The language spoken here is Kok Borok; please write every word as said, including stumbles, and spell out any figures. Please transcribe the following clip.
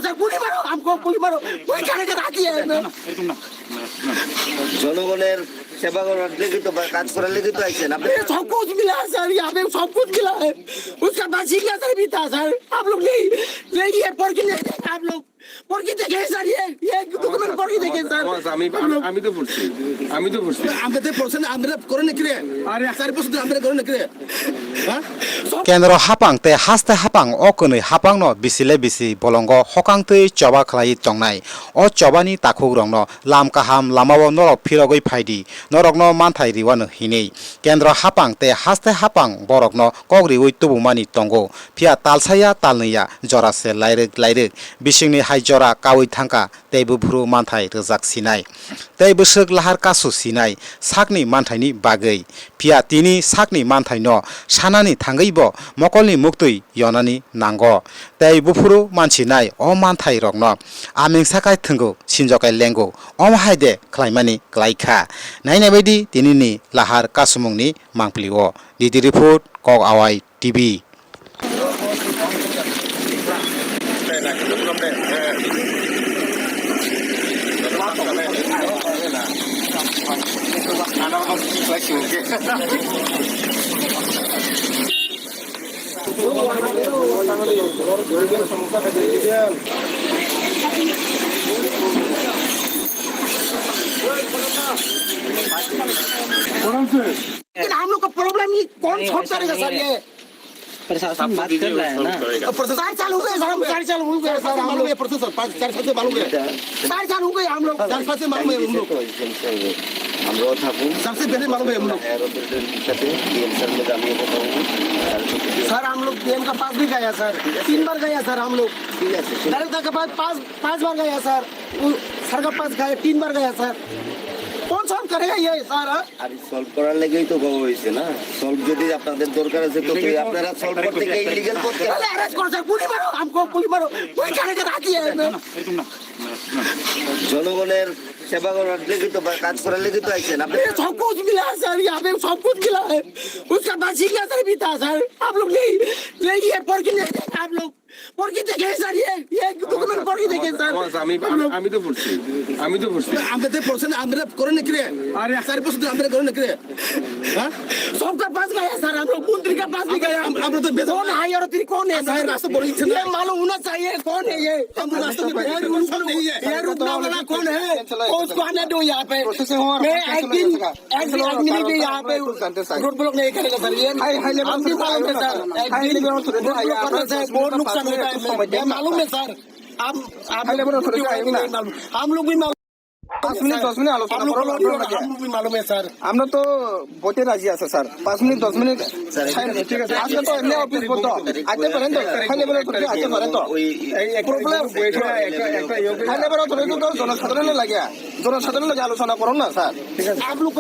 सर, गोली मारो, हमको गोली मारो, कोई कहने का राजी है मैं। জনগণের সেবা করার লেগে তো বা কাজ করার লেগে তো আইছেন আপনি। ये सब कुछ मिला है सर, यहाँ पे सब कुछ मिला है। उसका बाद सिग्नेचर भी था सर, आप लोग नहीं, नहीं ये पढ़ के नहीं देखे आप लोग, पढ़ के देखे सर, ये ये डॉक्यूमेंट पढ़ के देखे सर। আমার আমি আমি তো পড়ছি, আমি তো পড়ছি। আমরা তো পড়ছেন, আমরা করে না কিরে? আরে চার বছর ধরে আমরা করে না কিরে? হ্যাঁ? Kendro hapang tei haste hapang o kwnwi hapangno bisile bisi bolongo hokang twi choba khlaiwi tongnai. O chobani takhukrokno lam kaham lamao norok phirogwi phaidi, norokno manthai riwano hinwi. Kendro hapang tei haste hapang borokno kok riwi tubumani tongo. Phiya talsaya talnwiya jora se lairwk lairwk bisingni hai jora kaui thangkha tei buphuru manthai rwjak sinai. Tei bwswk lahar kasu sinai sakni manthaini bagwi. Phiya tini sakni manthaino sanani thangwibo mokolni muktwi yonani nango. Tei buphuru mansinai o manthairokno aming sakai thwngo sinjokai lengo omo hai de khlaimani klaikha. Nainai baidi tinini lahar kasumungni mangpilio. Didi report, Kok Awai T V. लेकिन हम लोग का प्रॉब्लम ही कौन सॉल्व करेगा सर? ये प्रशासन बात कर रहा है ना। प्रशासन चार साल हो गए सर, हम चार साल हो गए सर, हम लोग ये प्रोसेस सर, पाँच चार साल से मालूम है। चार साल हो गए हम लोग, चार साल से मालूम है हम लोग। আমরাও থাকুন। सबसे पहले मालूम है हम लोग। হায়ার অথরিটির সাথে ডিএম স্যার লোক আমিও কথা বলবো। सर, हम लोग डीएम का पास भी गया सर, तीन बार गया सर हम लोग। ঠিক আছে, শুনুন। डायरेक्टर का पास पाँच पाँच बार गया सर, वो सर का पास गए तीन बार गया सर। कौन सॉल्व करेगा ये सर? আর সলভ করার লেগেই তো বলা হয়েছে না। সলভ যদি আপনাদের দরকার আছে তো আপনারা সলভ করতে গিয়ে ইলিগাল করতে। अरे अरेस्ट करो सर, गोली मारो, हमको गोली मारो, कोई कहने का राजी है मैं। এরকম না। জনগণের সেবা করার লেগে তো বা কাজ করার লেগে তো আইছেন আপনি। ये सब कुछ मिला है सर, यहाँ पे सब कुछ मिला है। उसका बाद सिग्नेचर भी था सर, आप लोग नहीं, नहीं ये पढ़ के नहीं देखे आप लोग, पढ़ के देखे सर, ये ये डॉक्यूमेंट पढ़ के देखे सर। আমার আমি আমি আমি তো পড়ছি, আমি তো পড়ছি। আমরা তো পড়ছেন, আমরা করে না কিরে? আরে চার বছর ধরে আমরা করে না কিরে? हाँ? सबका पास गया सर, हम लोग मंत्री का पास भी गया। हम हम लोग तो बेटा कौन है यार, तेरी कौन है सर? रास्ता बोल रही थी ना। ये मालूम होना चाहिए कौन है ये। हम लोग रास्ता में ये रुकना वाला कौन है? उसको आने दो यहाँ पे। प्रोसेस है। मैं एक दिन एक भी आदमी भी यहाँ पे रोड ब्लॉक नहीं करेगा सर। ये हाई हाई लेवल आपको मालूम है सर, एक दिन रोड ब्लॉक करने से बहुत नुकसान होता है। मैं मालूम है सर। आप आप लोग भी मालूम। পাঁচ মিনিট দশ মিনিট আলোচনা করো। हम लोग भी मालूम है सर। আমরা তো বইতে রাজি আছে স্যার। পাঁচ মিনিট দশ মিনিট টাইম, ঠিক আছে। আজকে তো এমনি অফিস বন্ধ। আইতে পারেন তো? হাই লেভেল অথরিটি আইতে পারেন তো? প্রবলেম। হাই লেভেল অথরিটি তো জনসাধারণের লাগে, জনসাধারণের লগে আলোচনা করুন না স্যার। आप लोग